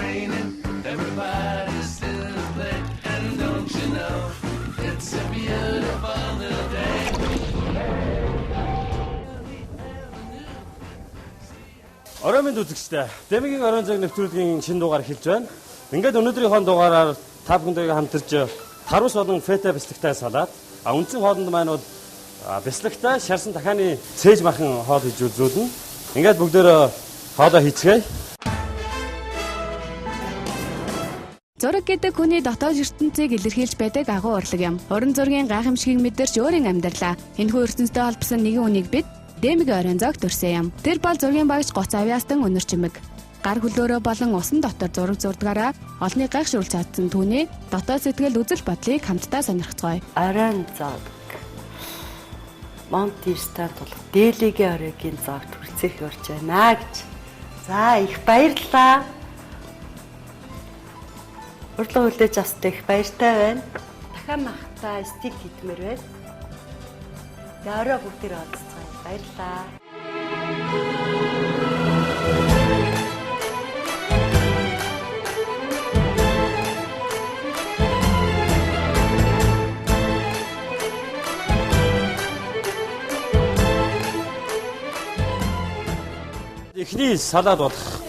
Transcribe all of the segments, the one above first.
raining, everybody's still at play. And don't you know, it's a beautiful new day. Оройн мэнд үзэгчдээ, Дэмигийн оройн цаг нэвтрүүлгийн шинэ дугаар эхэлж байна. Ингээд өнөөдрийнхөө дугаараар та бүхэндээ хамтарч тарвас болон фета бислэгтэй салат, а үндсэн хоолнд маань бол бислэгтэй шарсан дахианы цээж махан хоол хийж үзүүлнэ. Ингээд бүгдээрээ хоолоо хийцгээе. Зураг гэдэг хүний дотоод ертөнцийг илэрхийлж байдаг агуу урлаг юм. Уран зургийн гайхамшигыг мэдэрч өөрийн амьдралаа энэхүү ертөнцтэй холбосон нэгэн үнийг бид Дэмигийн оройн зогт өрсөн юм. Тэр бол зургийн багш Гоц Авьяастан Өнөр Чимэг. Гар хөлөөрөө болон усан дотор зураг зурдгаараа олныг гайхшруулж чадсан түүний дотоод сэтгэл үзэл бодлыг хамтдаа сонирхцгоё. Оройн зог. Монтистад болох Дээлигийн оройгийн зогт хүрцэх урж байна гэж. За их баярлалаа. Урилга хүлээж авсанд их баяртай байна. Дахиад махтай стик идмээр байна. Тэгээ орой бүгдээр олцгаая. Баярлалаа. Эхний салат болох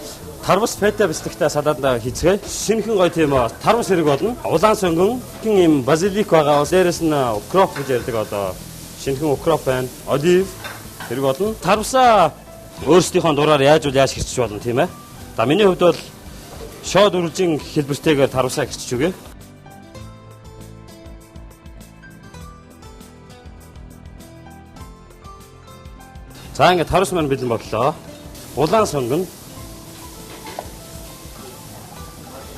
тарвас фета бислэгтэй салатаа хийцгээе. Шинэхэн гоё тийм тарвас хэрэг болно. Улаан сонгон, юм базилик байгаа. Дээрээс нь укроп гэж ярьдаг одоо шинэхэн укроп байна. Олив хэрэг болно. Тарвасаа өөрсдийнхөө дураар яаж үл яаж хэрчиж болно тийм ээ. За миний хувьд бол шоод үржин хэлбэртэйгээр тарвасаа хэрчиж өгье. За ингээд тарвас маань бэлэн боллоо. Улаан сонгон.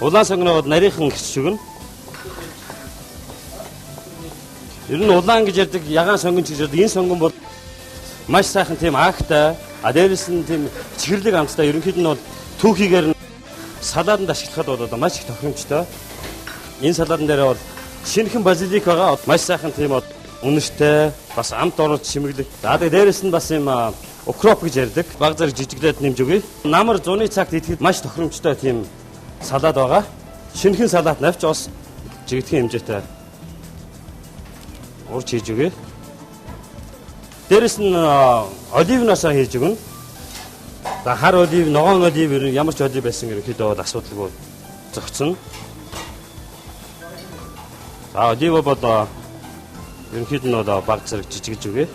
Улаан сонгоноо нарийнхан хэрчиж өгнө. Ер нь улаан гэж ярьдаг, ягаан сонгон ч гэж ярьдаг. Энэ сонгон бол маш сайхан тийм аагтай, а дээрээс нь тийм чихэрлэг амттай. Ерөнхийд нь бол түүхийгээр нь салааданд ашиглахад бол одоо маш их тохиромжтой. Энэ салаадан дээр бол шинэхэн базилик байгаа. Маш сайхан тийм үнэртэй, бас амт оруулж чимэглэх. За тэгээ дээрээс нь бас юм укроп гэж ярьдаг. Баг зэрэг жижиглээд нэмж өгье. Намар зуны цагт идэхэд маш тохиромжтой тийм салаад байгаа. Шинэхэн салаат навч ус жигдэхэн хэмжээтэй урж хийж өгье. Дээрээс нь оливноосоо хийж өгнө. За хар олив, ногоон олив ер нь ямар ч олив байсан ерөнхийдөө бол асуудалгүй зохицно. За оливо бол ерөнхийд нь бол баг зэрэг жижигж өгье.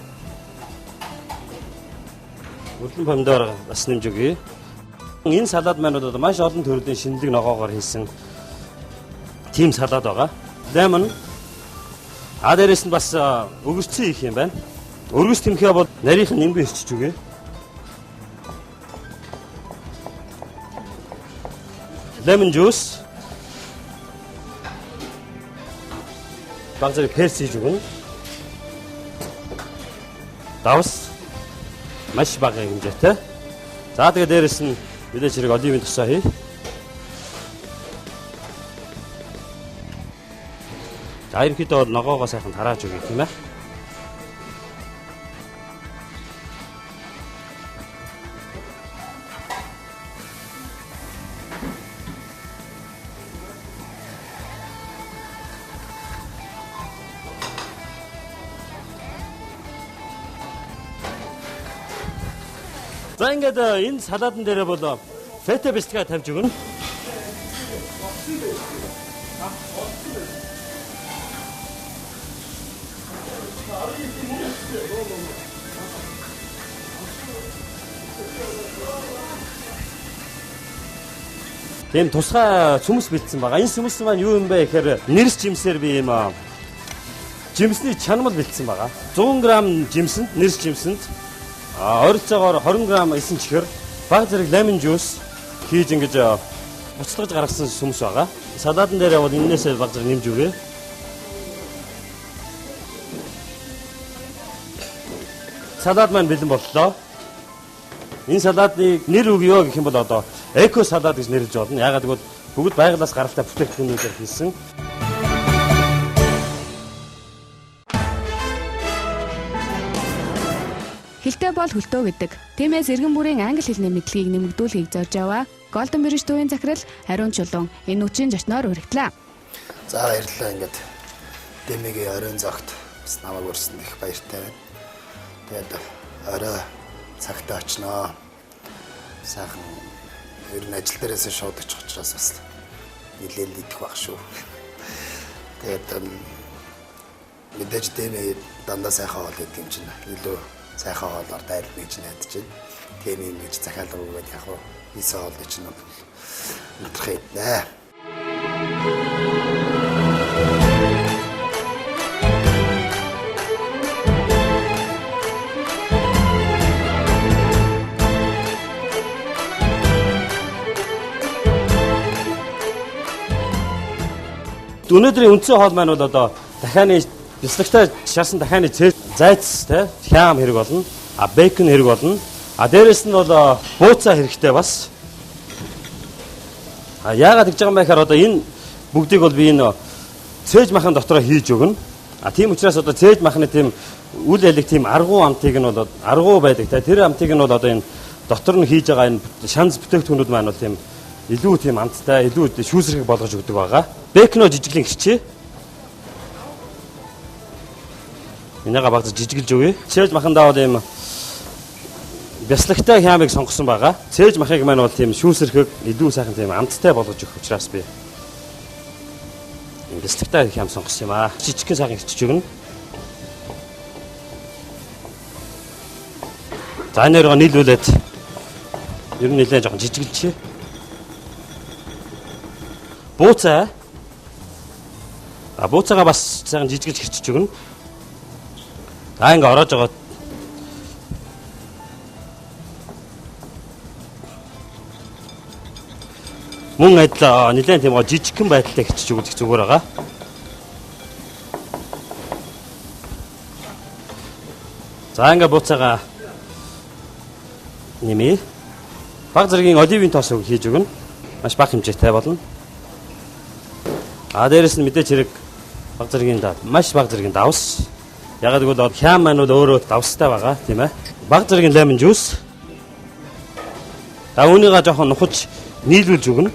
Өрлөн помидор бас нэмж өгье. Энэ салаад маань бол маш олон төрлийн шинэлэг ногоогоор хийсэн тийм салаад байгаа. Лемон. А дээрээс нь бас өгөрцөн их юм байна. Өргөс тэмхээ бол нарийнхан нэмгэн хэрчиж өгье. Лемон жуус. Баг зэрэг перц хийж өгнө. Давс маш бага хэмжээтэй. За тэгээ дээрээс нь мэдээж хэрэг оливын тосоо хий. За ерөнхийдөө бол ногоогоо сайхан тарааж өгье тийм ээ. За ингээд энэ салаадан дээрээ бол фета бислэгээ тавьж өгнө. Тийм тусгай сүмс бэлдсэн байгаа. Энэ сүмс маань юу юм бэ гэхээр нэрс жимсээр би юм жимсний чанмал бэлдсэн байгаа. 100 г жимсэнд, нэрс жимсэнд ойролцоогоор 20 г эсэн чихэр, баг зэрэг лемон жуус хийж ингэж буцалгаж гаргасан сүмс байгаа. Салаадан дээр бол энэнээсээ баг зэрэг нэмж өгье. Салаад маань бэлэн боллоо. Энэ салаадыг нэр өгье гэх юм бол одоо эко салаад гэж нэрлэж болно. Яагаад гэвэл бүгд байгалаас гаралтай бүтээгдэхүүнүүдээр хийсэн. Хэлтэй бол хөлтөө гэдэг. Тиймээс иргэн бүрийн англи хэлний мэдлэгийг нэмэгдүүлэхийг зорж яваа. Golden Bridge төвийн захирал Ариун Чулуун энэ үчийн зочноор уригдлаа. За баярлалаа, ингээд Дэмигийн оройн зогт бас намайг урьсан их баяртай байна. Тэгээд орой цагтаа очноо. Сайхан ер нь ажил дээрээсээ шууд очих учраас бас нэлээд идэх байх шүү. Тэгээд мэдээж Деми дандаа сайхан хоол гэдэг юм чинь илүү сайхан хоолоор дайрна гэж найдаж байна. Тийм юм гэж захиалга өгөөд яг уу хийсэн хоолыг чинь бол унтрах иднэ. Өнөөдрийн үндсэн хоол маань бол одоо дахианы бяцлагтай шарсан дахианы зайц те хям хэрэг болно. А бейкон хэрэг болно. А дээрэс нь бол бууцаа хэрэгтэй бас. А яагаад гэж байгаа юм бэ гэхээр одоо энэ бүгдийг бол би энэ цээж махан дотроо хийж өгнө. А тийм учраас одоо цээж махны тийм үл ялэг тийм аргуу амтыг нь бол аргуу байдаг те тэр амтыг нь бол одоо энэ дотор нь хийж байгаа энэ шанз бүтээгдэхүүнүүд маань бол тийм илүү тийм амттай, илүү шүүсрэх болгож өгдөг байгаа. Бейконоо жижиглэн хичээ. Энийгээ багц жижиглж өгье. Цээж махандаа бол ийм бяцлагтай хямыг сонгосон байгаа. Цээж махыг маань бол тийм шүүсрэхэг, илүү сайхан тийм амттай болгож өгөх учраас би ийм бяцлагтай хям сонгосон юм аа. Жижигхэн сайхан хичиж өгнө. За энэ хоёроо нийлүүлээд ер нь нэлээд жоохон жижиглэжээ. Бууцаа. А бууцаагаа бас сайхан жижиглж хэрчиж өгнө. За ингээ ороож байгаа. Мөн адил нэлээд тийм гоо жижигхэн байдалтай хэрчиж өгөх зүгээр байгаа. За ингээ бууцаагаа нэмээ. Баг зэргийн оливын тос хийж өгнө. Маш бага хэмжээтэй болно. А дээрэс нь мэдээч хэрэг баг зэргийн маш баг зэргийн давс. Ягаад гэвэл хям маань бол өөрөө давстай байгаа тийм ээ. Баг зэргийн лемон жуус. За үүнийгээ жоохон нухаж нийлүүлж өгнө.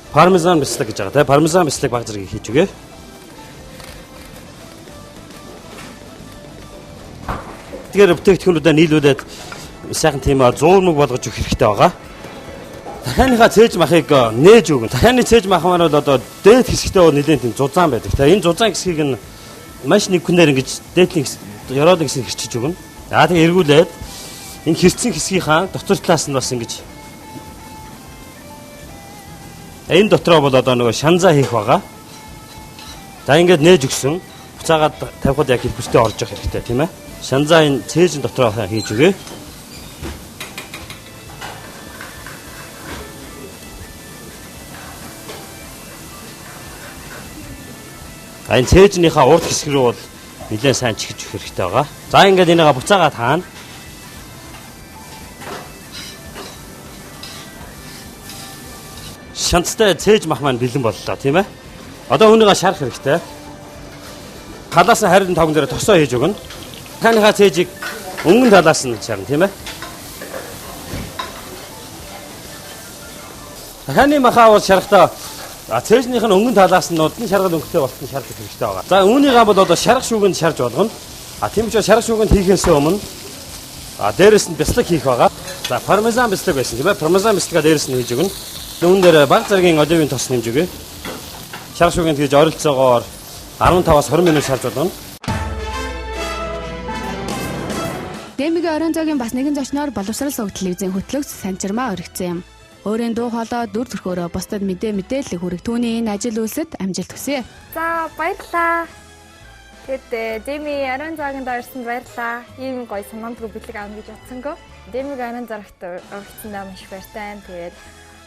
Пармезан бяцлаг гэж байгаа тийм. Пармезан бяцлаг баг зэргийг хийж өгье. Тэгэхээр бүтээгдэхүүнүүдээ нийлүүлээд сайхан тийм зуурмаг болгож өгөх хэрэгтэй байгаа. Дахианыхаа цээж махыг нээж өгнө. Дахианы цээж мах маань бол одоо дээд хэсэгтээ бол нэлээд тийм зузаан байдаг. Тэгээ энэ зузаан хэсгийг нь маш нэг хүнээр ингэж дээдлийн ёроолын хэсгийг хэрчиж өгнө. За тэгээ эргүүлээд энэ хэрцэн хэсгийнхаа дотор талаас нь бас ингэж энэ дотроо бол одоо нөгөө шанзаа хийх байгаа. За ингээд нээж өгсөн. Буцаагаад тавихад яг хэлбэртэй орж явах хэрэгтэй тийм ээ. Шанзаа энэ цээжин дотроо хийж өгье. Энэ цээжнийхаа урд хэсэг рүү бол нэлээд сайн чихэж өгөх хэрэгтэй байгаа. За ингээд энийгээ буцаагаад хаана. Шанцтай цээж мах маань бэлэн боллоо тийм ээ. Одоо үүнийгээ шарах хэрэгтэй. Талаас нь харин тавган дээр тосоо хийж өгнө. Дахианыхаа цээжийг өнгөн талаас нь шарна тийм ээ. Дахианы махаа бол шарахдаа цээжнийх нь өнгөн талаас нь нодон шаргал өнгөтэй болтон шарах хэрэгтэй байгаа. За үүнийгээ бол одоо шарах шүүгэнд шарж болгоно. А тийм учраас шарах шүүгэнд хийхээс өмнө дээрэс нь бяцлаг хийх байгаа. За пармезан бяцлаг байсан тийм ээ. Пармезан бяцлагаа дээрэс нь хийж өгнө. Үүн дээр баг зэргийн оливын тос нэмж өгье. Шарах шүүгэнд хийж ойролцоогоор 15-аас 20 минут шарж болгоно. Дэмигийн оройн зоогийн бас нэгэн зочноор боловсрал сувг телевизийн хөтлөгч Санчирмаа өргөцсөн юм. Өөрийн дуу хоолой дүр төрхөөрөө бусдад мэдээлэл хүргэх түүний энэ ажил үйлсэд амжилт хүсье. За баярлалаа. Тэгэд Деми оройн зоогийн дорсон баярлалаа. Ийм гоё санаандгүй бэлэг авна гэж бодсонгүй. Демиг оройн зоогт орогдсондоо маш их баяртай. Тэгээд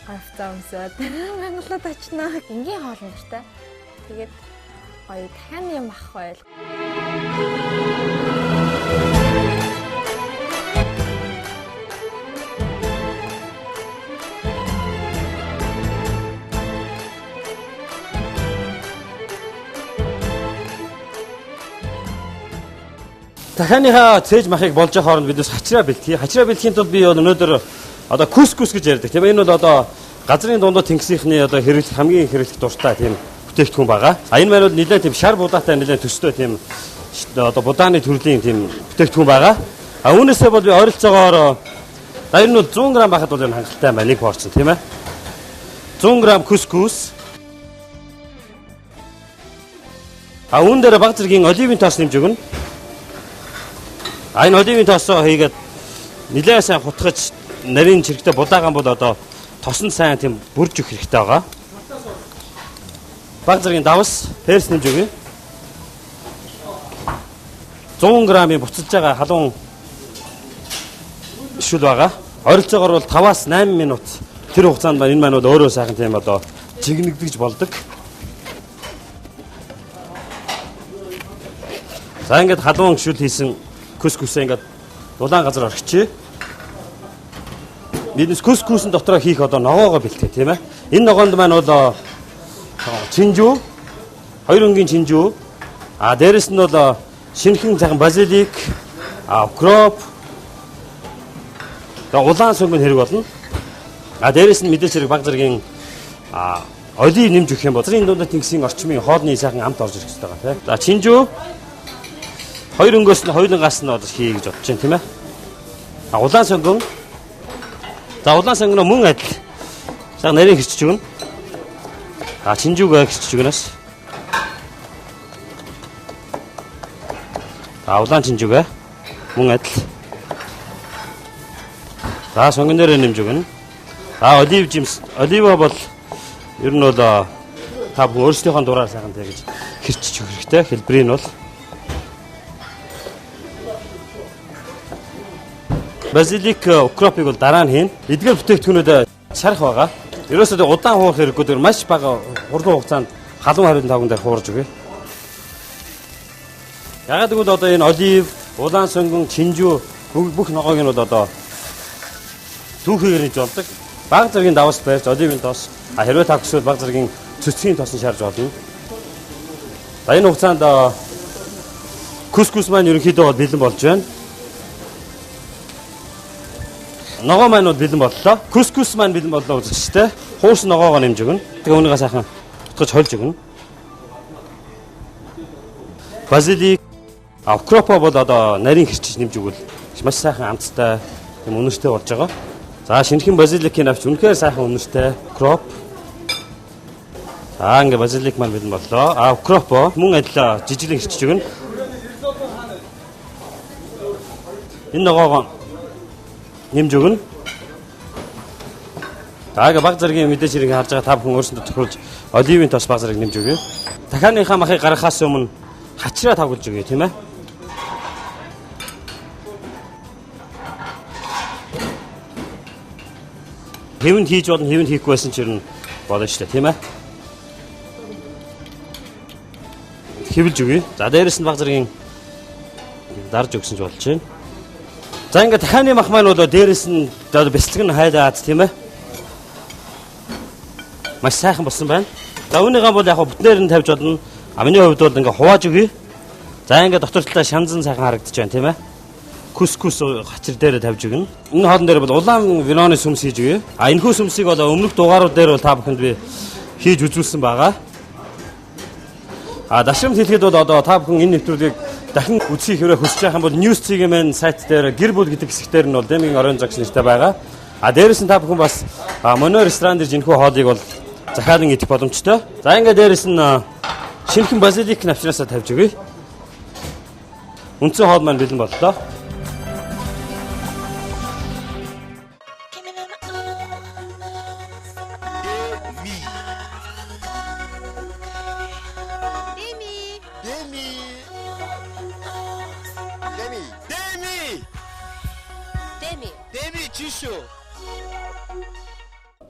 гоё хувцас өмсөөд Монголд очино. Энгийн хоолн дуртай. Тэгээд гоё дахианы мах байл. Дахианыхаа цээж махыг болж байгаа хооронд бид бас хачраа бэлтгэе. Хачраа бэлтгэхийн тулд би бол өнөөдөр одоо кускус гэж ярьдаг. Тийм ээ, энэ бол одоо газрын дундад тэнгисийнхний одоо хэрэглэх хамгийн хэрэглэх дуртай тийм бүтээгдэхүүн байгаа. А энэ маань бол нэлээд тийм шар будаатай нэлээд төстэй тийм одоо будааны төрлийн тийм бүтээгдэхүүн байгаа. А үүнээсээ бол би ойролцоогоор ер нь бол 100 г байхад бол энэ хангалттай байна. Нэг порцон тийм ээ. 100 г кускус. А үүн дээр баг зэргийн оливын тоос нэмж өгнө. А энэ оливын тоосоо хийгээд нэлээд сайн хутгаж нарийн чирэгтэй будаагаан бол одоо тосон сайн тийм бүрж өгөх хэрэгтэй байгаа. Баг зэргийн давс, перс нэмж өгье. 100 г-ийн буцалж байгаа халуун шүл байгаа. Ойролцоогоор бол 5-аас 8 минут тэр хугацаанд маань энэ маань бол өөрөө сайхан тийм одоо жигнэгдэж болдог. За ингээд халуун шүл хийсэн кускусээ ингээд дулаан газар орхичих. Биднес кускусэн дотроо хийх одоо ногоогоо бэлтгэе тийм ээ. Энэ ногоонд маань бол чинжүү, хоёр өнгийн чинжүү, а дээрэс нь бол шинэхэн сайхан базилик, укроп, улаан сонгон хэрэг болно. А дээрэс нь мэдээж хэрэг баг зэргийн олив нэмж өгөх юм бол газрын дундад тэнгисийн орчмын хоолны сайхан амт орж ирэх хэрэгтэй байгаа тийм. За чинжүү хоёр өнгөөс нь хоёулангаас нь одоо хий гэж бодож байна тийм ээ. А улаан сонгон. За улаан сонгоноо мөн адил сайхан нарийн хэрчиж өгнө. А чинжүүгээ хэрчиж өгнөөс. За улаан чинжүүгээ мөн адил. За сонгон дээрээ нэмж өгнө. За олив жимс, оливо бол ер нь бол та бүхэн өөрсдийнхөө дураар сайхан тэгж хэрчиж өгөх хэрэгтэй. Хэлбэрийг нь бол базилик, укропыг бол дараа нь хийн. Эдгээр бүтээгдэхүүнүүд шарах байгаа. Ерөөсөө удаан хуурах хэрэггүй, тэр маш бага хурдан хугацаанд халуун харин тавган дээр хуурж өгье. Ягаад гэвэл одоо энэ олив, улаан сонгон, чинжүү бүх ногоог нь бол одоо түүхийгээр хийж болдог. Баг зэргийн давс барьж, оливын тос, хэрвээ та хүсвэл баг зэргийн цэцгийн тосон шарж болно. За энэ хугацаанд кускус маань ерөнхийдөө бол бэлэн болж байна. Ногоо маань бол бэлэн боллоо. Кускус маань бэлэн боллоо үзэгчтэй. Хуурсан ногоогоо нэмж өгнө. Тэгээ үүнийгээ сайхан утгаж холж өгнө. Базилик, укропо бол одоо нарийн хэрчиж нэмж өгвөл маш сайхан амттай юм үнэртэй болж байгаа. За шинэхэн базиликийг авч үнэхээр сайхан үнэртэй укроп. За ингээ базилик маань бэлэн боллоо. А укропо мөн адил жижиглэн хэрчиж өгнө. Энэ ногоогоо нэмж өгнө. За ингээ баг зэргийн мэдээж хэрэг харж байгаа та бүхэн өөрсөндөө тохируулж оливын тос баг зэрэг нэмж өгье. Дахианыхаа махыг гаргахаас өмнө хачраа тавгалж өгье тийм ээ. Хэвэнд хийж болно, хэвэнд хийхгүй байсан ч ер нь болно шүү дээ, тийм ээ. Хэвлж өгье. За дээрэс нь баг зэргийн дарж өгсөн ч болж байна. За ингээ дахианы мах маань бол дээрэс нь одоо бяцлаг нь хайлаад тийм ээ. Маш сайхан болсон байна. За үүнийгээ бол яг бүтнээр нь тавьж болно. А миний хувьд бол ингээ хувааж өгье. За ингээ дотор талдаа шанзан сайхан харагдаж байна тийм ээ. Кускус хачир дээр тавьж өгнө. Энэ хоолн дээр бол улаан виноны сүмс хийж өгье. А энэхүү сүмсийг бол өмнөх дугаарууд дээр бол та бүхэнд би хийж үзүүлсэн байгаа. А дашрамт хэлэхэд бол одоо та бүхэн энэ нэвтрүүлгийг дахин үзхийг хэрвээ хүсэж байх юм бол News CGM-ийн сайт дээр гэр бүл гэдэг хэсэг дээр нь бол Дэмигийн оройн загс нэртэй байгаа. А дээрэс нь та бүхэн бас Моно ресторан дээр жинхүү хоолыг бол захиалан идэх боломжтой. За ингээ дээрэс нь шинэхэн базилик навчнаасаа тавьж өгье. Үндсэн хоол маань бэлэн боллоо.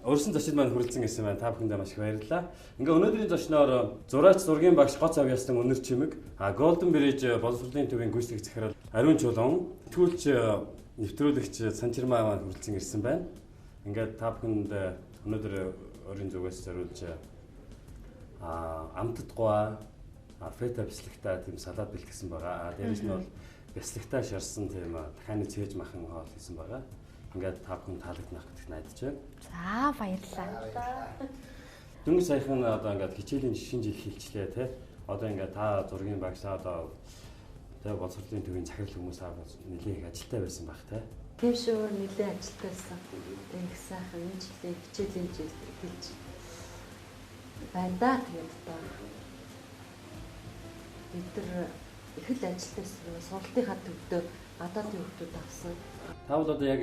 Өрсөн зочид маань хүрэлцэн ирсэн байна. Та бүхэндээ маш их баярлалаа. Ингээ өнөөдрийн зочноор зураач зургийн багш Гоц Авьяастан Өнөр Чимэг, Golden Bridge боловсролын төвийн гүйцэтгэх захирал Ариун Чулуун, сэтгүүлч нэвтрүүлэгч Санчирмаа маань хүрэлцэн ирсэн байна. Ингээд та бүхэнд өнөөдөр өөрийн зүгээс зориулж амтд гуай, фета бислэгтэй тийм салат бэлтгэсэн байгаа. Дээрээс нь бол бяслагтаа шарсан тийм дахианы цээж махан хоол хийсэн байгаа. Ингээд та бүхэн таалагднах гэдэгт найдаж байна. За баярлалаа. Дөнгөж саяхан одоо ингээд хичээлийн шинэ жил хилчлээ те. Одоо ингээд та зургийн багш одоо тэ боловсролын төвийн захирал хүмүүс аа нэлээд их ажилтай байсан байх те. Тийм шүү, нэлээд ажилтай байсан. Тэг их сайхан энэ жилийн хичээлийн жил хэлж байна да. Тэгээд одоо бид нар их л ажилтай байсан. Сургалтынхаа төвдөө гадаадын хүүхдүүд авсан. Та бол одоо яг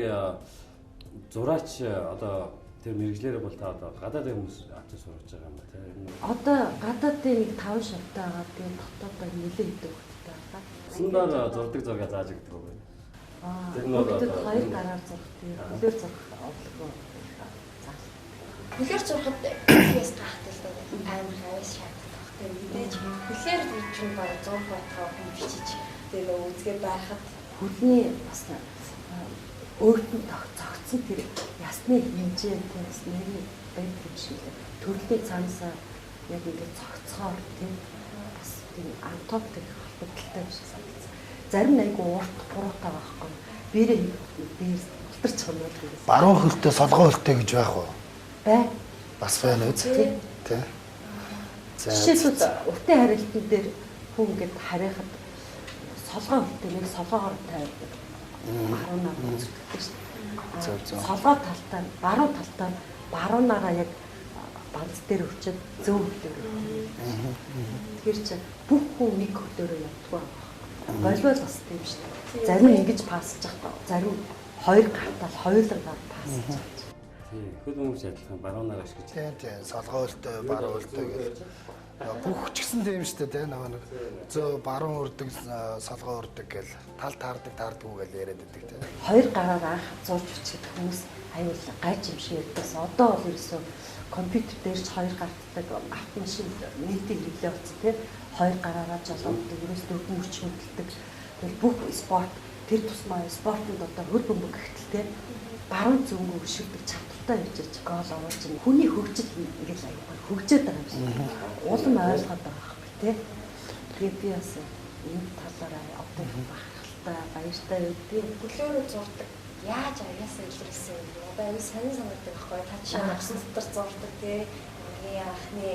зураач одоо тэр мэрэгжлээрээ бол та одоо гадаадын хүмүүс авч сурч байгаа юм ба тийм. Одоо гадаадын нэг 5 шавтай байгаа. Тэгээд дотоодоо нэлээд хэдэн хүүхдтэй байгаа. Сунгаар зурдаг зураг зааж өгдөг үү? Тэр нь одоо хоёр гараар зурх, тэгээд хөлөөр зурх овлого заал. Хөлөөр зурхад яс гахтай л дээ. Амар аваас шаарддаг. Тэгээд мэдээж хөлөөр чинь баг зурх байтгаа хүн бичиж тэгээд нөгөө үзгээ байхад хөлний бас өөрт нь цогцсон тэр ясны хэмжээ тийм бас нэрний байдаг юм шиг лээ. Төрлийн цаанасаа яг ингээд цогцохоор тийм бас тийм антроптэй холбогдолтой юм шиг санагдсан. Зарим нь айгу урт буруутай байхгүй. Бэрээ хийх дээр алтарч чамнаа л гэсэн. Баруун хөлтэй, солгоо хөлтэй гэж байх уу? Бай. Бас байна үз. Тий. За. Жишээлбэл уртын харилтан дээр хүн ингээд харихад солгоо хөлтэй нэг солгоогоор тавиад баруунаар зүтгэдэг шүү дээ. Солгоо талтаа баруун талтаа баруунаараа яг банц дээр өчөд зөв хөлөөр. Тэгэхээр чи бүх хүн нэг хөлөөрөө явдггүй байх. Волейбол бас тийм шүү дээ. Зарим нь ингэж пассаж явах, зарим хоёр гартал хоёулангаар пассаж явах. Тий, хөл бөмбөг адилхан баруунаар ашиглаж. Тийм тийм, солгоо хөлтэй, баруун хөлтэй гэл. Бүх ч гэсэн тийм шүү дээ, нөгөө нэг зөө баруун үрдэг, солгоо үрдэг гэл тал таардаг таардаггүй гэл яриад байдаг тийм. Хоёр гараар анх зурж бичдэг хүмүүс аюул гайж юм шиг ярьдаас одоо бол ерөөсөө компьютер дээр ч хоёр гартдаг, автомашин нийтийн хэрэглээ болсон тийм. Хоёр гараараа жолооддаг, ерөөс дөрвөн мөч хөдөлдөг. Тэгэл бүх спорт тэр тусмаа спортод одоо хөл бөмбөг гэхтэл тийм баруун зөнгөө өшөрдөг чадвартай явж ич гол оруулж ин хүний хөгжил ингээл аюул хөгжөөд байгаа юм шиг. Улам ойлгоод байгаа байхгүй тий. Тэгээд би бас энэ талаараа одоо их бахархалтай баяртай байдгийг. Хөлөөрөө зурдаг яаж аяасаа илэрсэн юм бэ? Одоо аюу сонин санагддаг байхгүй. Та жишээ нь усан дотор зурдаг тий. Хамгийн анхны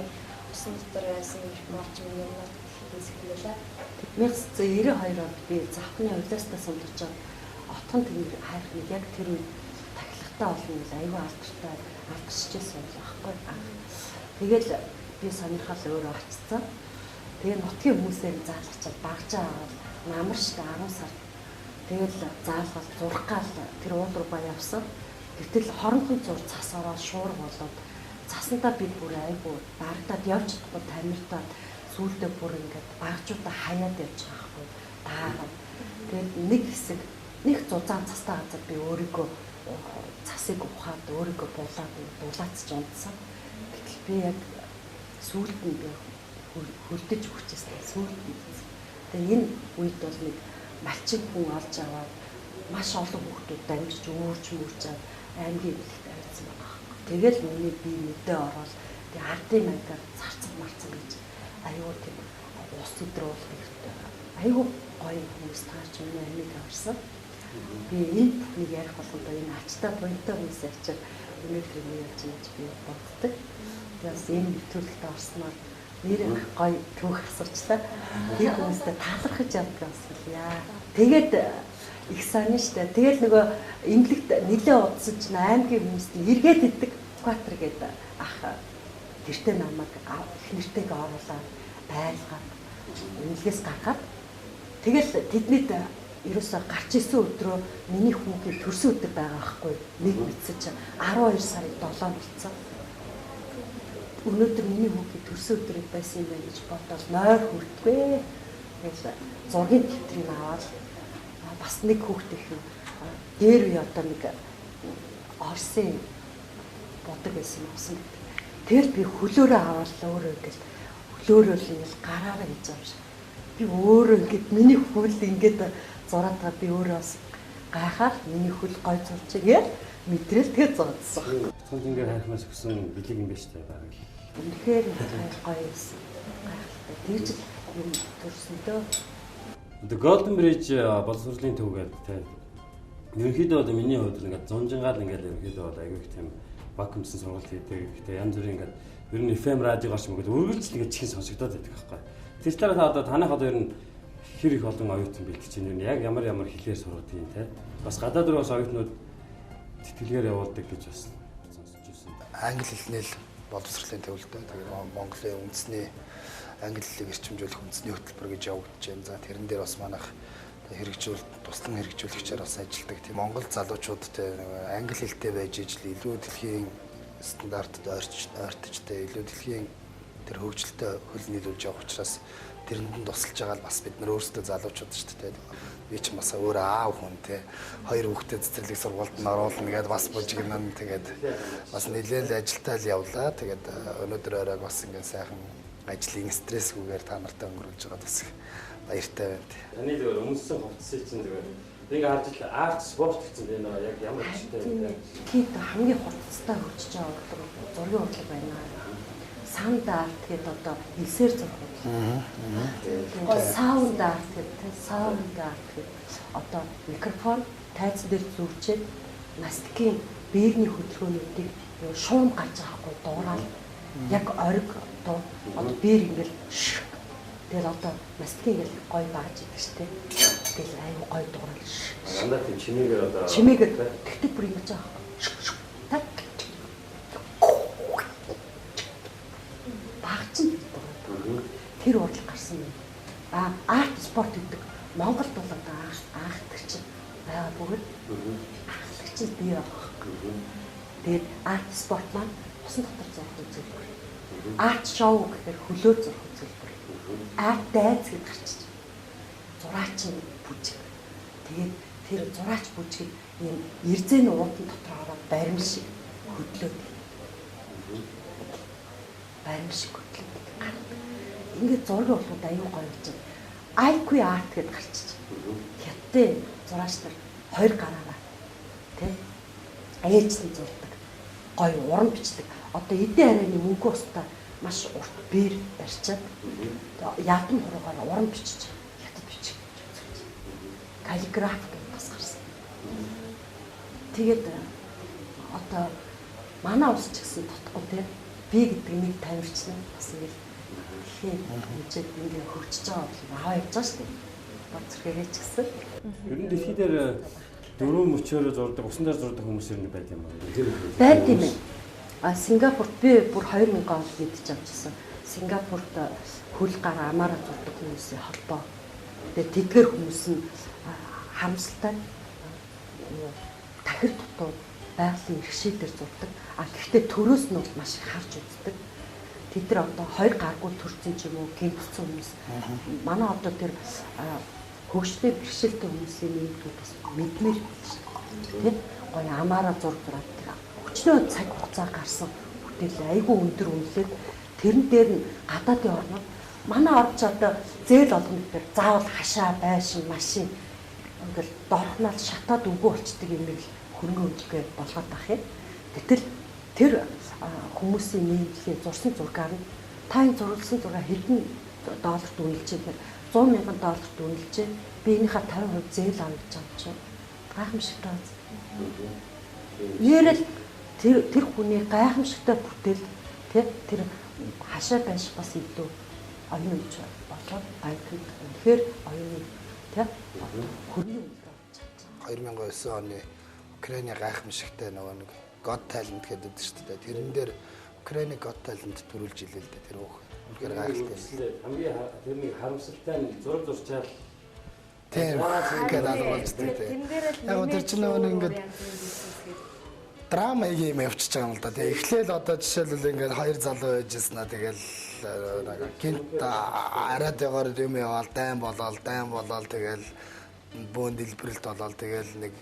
усан дотор байсан репорт юм юмнууд хийсэн юм лээ. 1992 онд би Завхны улиастаа сумдаж отхон тэнгэр хайрх нэг яг тэр үед тахилгатай олон үйл аюу алдартай алдаршижсэн юм байхгүй. Тэгэл би сонирхол өөрөө очсон. Тэгээ нутгийн хүмүүсээр заалгачаад багжаа аваад намар штэ 10 сар. Тэгэл заалгал зурх гал тэр уул руугаа явсан. Гэтэл хоронхон зур цас ороод шуурга болоод цасандаа би бүр айгу дарагдаад явж чадахгүй тамиртаад сүүлдээ бүр ингээд багжуудаа хаяад явж байгаа байхгүй даагаад. Тэгэл нэг хэсэг нэг зузаан цастай газар би өөрийгөө цасыг ухаад өөрийгөө булаад дулаацж унтсан. Гэтэл би яг сүүлд нь би хөлдөж өгчээсэн. Сүүлд нь. Тэгээ энэ үед бол нэг малчин хүн олж аваад маш олон хүүхдүүд дамжиж өөрч мөрчээд аймгийн эмнэлэгт авчихсан байгаа. Тэгэл миний бие мэдээ ороод тэгээ ардын маягаар зарцсан марцсан гэж аюу тийм ус өдрөөлөх хэрэгтэй. Аюу гоё хүмүүс таарч миний амийг аварсан. Би энэ бүхнийг ярих болгондоо энэ ачтай буянтай хүмүүс ачаар өнөөдөр юм яаж ингэж би боддог. Тэгээ бас энэ нэвтрүүлэгт орсноор нэр гоё түүх асуучлаа. Тэр хүмүүстэй талархаж явдаг бас яа. Тэгээд их сонин штэ. Тэгэл нөгөө эмнэлэгт нэлээ удсан чинь аймгийн хүмүүст нь эргээд идэг. Кватер гэдэг ах тэртээ намайг их нэртэйг оруулаад байлгаад эмнэлгээс гаргаад тэгэл тэднийд ерөөсөө гарч исэн өдрөө миний хүүгийн төрсөн өдөр байгаа байхгүй нэг мэдсэн чинь 12 сарын 7 болцсон. Өнөөдөр миний хүүгийн төрсөн өдөр байсан юм байна гэж бодоод нойр хүртгүй. Тэгэл зургийн дэвтрийг аваад бас нэг хүүхд их дээр үе одоо нэг Орсын будаг байсан юм гэдэг. Тэгэл би хөлөөрөө аваад өөрөө ингээл хөлөөрөө л ингээл гараараа хийж байгаа юм шиг. Би өөрөө ингээд миний хөл ингээд зураад байгаа би өөрөө бас гайхаад миний хөл гой зурж игээл мэдрэл тэгээ зурдсан. Цон тэнгэр хайрхмаас өгсөн бэлэг юм байна шүү дээ бараг л. Үнэхээр гоё байсан. Гайхалтай. Тэгж л юм төрсөн дөө. Одоо Golden Bridge боловсролын төв гэдэг те. Ерөнхийдөө одоо миний хувьд ингээд зунжингаал ингээд ерөнхийдөө бол аягүй их тийм вакуумсан сургалт хийдэг. Гэтэ янз бүрийн ингээд ер нь FM радиогоор ч юм уу үргэлж л ингээд чихэн сонсогдоод байдаг байхгүй. Тэр талаараа та одоо танах одоо ер нь хэр их олон оюутан бэлтгэж байна. Яг ямар ямар хэлээр сургадаг юм те. Бас гадаад руу бас оюутнууд тэтгэлгээр явуулдаг гэж бас сонсож ирсэн. Англи хэлний л боловсролын төвлөлтөө. Тэгээд Монголын үндэсний англи хэлийг эрчимжүүлэх үндэсний хөтөлбөр гэж явагдаж байна. За тэрэн дээр бас манайх хэрэгжүүл туслан хэрэгжүүлэгчээр бас ажилладаг. Тийм Монгол залуучууд те англи хэлтэй байж ижил илүү дэлхийн стандартад ойртож те илүү дэлхийн тэр хөгжилтэй хөл нийлүүлж явах учраас тэрэнд нь тусалж байгаа л бас бид нар өөрсдөө залуучууд шүү дээ. Би ч бас өөрөө аав хүн те хоёр хүүхдээ цэцэрлэг сургуульд нь оруулна гэдээ бас бужигнан тэгээд бас нэлээд ажилтаа л явлаа. Тэгээд өнөөдөр оройг бас ингээд сайхан ажлын стрессгүйгээр та нартай өнгөрүүлж байгаа бас их баяртай байна. Таны зүгээр өмссөн хувцсыг чинь зүгээр нэг харж ил арт спорт гэсэн энэ яг ямар жиштэй вэ? Тэгэд хамгийн хурцтай хөгжиж байгаа урлаг зургийн урлаг байна. Санд арт гэдэг одоо элсээр зурх урлаг. Саунд арт гэдэг саунд арт гэдэг одоо микрофон тайзан дээр зүүчээд настикийн бээрний хөдөлгөөнүүдийг шуум гарч байгаа хгүй дуурал яг ориг дуу одоо бээр ингээл тэгэл одоо настикийн ингээл гой багж идэг штэ. Тэгэл аюу гой дуурал. Дандаа тийм чимээгээр одоо чимээгээр тэгтээ бүр ингэж байгаа байхгүй. Так багч нь тэр урлаг гарсан юм. А арт спорт гэдэг Монголд бол одоо анхдагч байгаа бөгөөд анхлагч нь бий байгаа байхгүй. Тэгээд арт спорт маань усан дотор зурх үзүүлбэр. Арт шоу гэхээр хөлөөр зурх үзүүлбэр. Арт дайц гэж гарчиж. Зураач нь бүжиг. Тэгээд тэр зураач бүжгийг ийм эрзэн уудан дотор ороод баримл шиг хөдлөөд. Баримл шиг хөдлөөд гардаг. Ингээд зургийн урлагууд аюу гоё гэж байна. IQ art гэдээ гарчиж. Хятадын зураач нар хоёр гараараа тий ээжсэн зурдаг. Гоё уран бичлэг. Одоо эдийн арайны мөнгө устдаа маш урт бээр барьчаад ядан хуруугаар уран бичиж хятад бичиг гэж. Каллиграф гэдэг бас гарсан. Тэгээд одоо манай улс ч гэсэн тотгүй тий би гэдэг нэг тамирчин бас ингээл дэлхийн хэмжээд ингээ хөгжиж байгаа бол аваа явж байгаа шүү дээ. Бод зүрхээрээ ч гэсэн. Ер нь дэлхий дээр дөрвөн мөчөөрөө зурдаг, усан дээр зурдаг хүмүүс ер нь байд юм байна. Байд юм байна. А Сингапурт би бүр 2000 онд мэдэж авчихсан. Сингапурт хөл гар амаараа зурдаг хүмүүсийн холбоо. Тэгээд тэдгэр хүмүүс нь харамсалтай тахир дутуу байгалийн иргэшил дээр зурдаг. А гэхдээ төрөөс нь бол маш их харж үздэг. Тэд нар одоо хоёр гаргүй төрсэн ч юм уу гэмтсэн хүмүүс. Манай одоо тэр хөгжлийн бэрхшээлтэй хүмүүсийн нийгмүүд бас мэдмээр шүү дээ. Тэ? Гоё амаараа зураг зураад тэр өчнөө цаг хугацаа гарсан бүтээл айгүй өндөр үнэлээд тэрэн дээр нь гадаадын орнууд манай орч одоо зээл олгоно гэхээр заавал хашаа байшин машин ингээл дорхнол шатаад үгүй болчдөг юм нэг л хөрөнгө өнгө болгоод байх юм. Гэтэл тэр хүмүүсийн нийгмийн зурсан зургаар нь та энэ зурлсан зураг хэдэн долларт үнэлж ихээр 100 мянган долларт үнэлж би энийхээ 50% зээл авна гэж байгаа юм чинь. Гайхамшигтай биз. Ярил тэр хүний гайхамшигтай бүтээл тэр хашаа байших бас илүү оюун үеч болоод банкнд үнэхээр оюуны тий хөрөнгө үнэлгээ авч чадчих. 2009 оны Украины гайхамшигтай нөгөө нэг God Talent гэдэг шүү дээ. Тэрэн дээр Украины God Talent төрүүлж илээ л дээ тэр хөөх. Үнэхээр гайхалтай. Хамгийн тэрний харамсалтай нь зураг зурчаал тийм ингээд алгуулж дээ. Яг тэр чинь нөгөө нэг ингээд драма юм явчихж байгаа юм л да. Тэгээ эхлээл одоо жишээлбэл ингээд хоёр залуу байжсэн аа тэгэл гинт арай дэгаар юм яваал дайн болоол тэгэл бөөн дэлбэрэлт болоол тэгэл нэг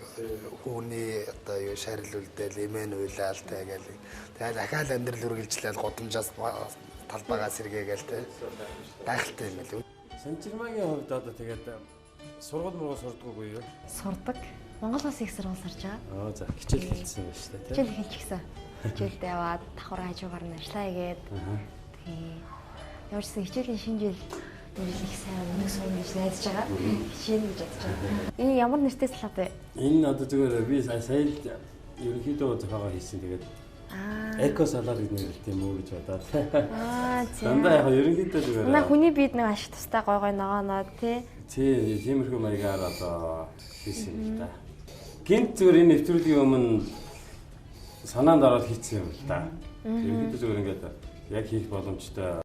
хүүний одоо юу шарил үлдээл эмээн уйлаал тэгэл тэгэл дахиад амьдрал үргэлжлээл гудамжаас талбайгаа сэргээгээл тэ гайхалтай юм байл. Санчирмагийн хувьд одоо тэгээд сургууль мургуул сурдаггүй юу? Сурдаг. Монгол улсын их сургууль сурж байгаа. Аа за хичээл хэлсэн юм шүү дээ тий. Хичээл хэлчихсэн. Хичээлдээ яваад давхар хажуугаар нь ажиллаа хийгээд. Тий. Ямар ч гэсэн хичээлийн шинэ жил Энэ их сайн өнөг сурна гэж найдаж байгаа. Хичээнэ гэж бодож байгаа. Энэ ямар нэртэй салат вэ? Энэ одоо зүгээр би сая л ерөнхийдөө зохиогоо хийсэн. Тэгээд эко салат гэж нэрлэдэг юм уу гэж бодоод. Аа за. Дандаа яг ерөнхийдөө зүгээр. Манай хүний биед нэг ашиг тустай гой гой ногооноо тий. Тий, тиймэрхүү маягаар одоо хийсэн юм л да. Гинт зүгээр энэ нэвтрүүлгийн өмнө санаанд ороод хийсэн юм л да. Ерөнхийдөө зүгээр ингээд яг хийх боломжтой.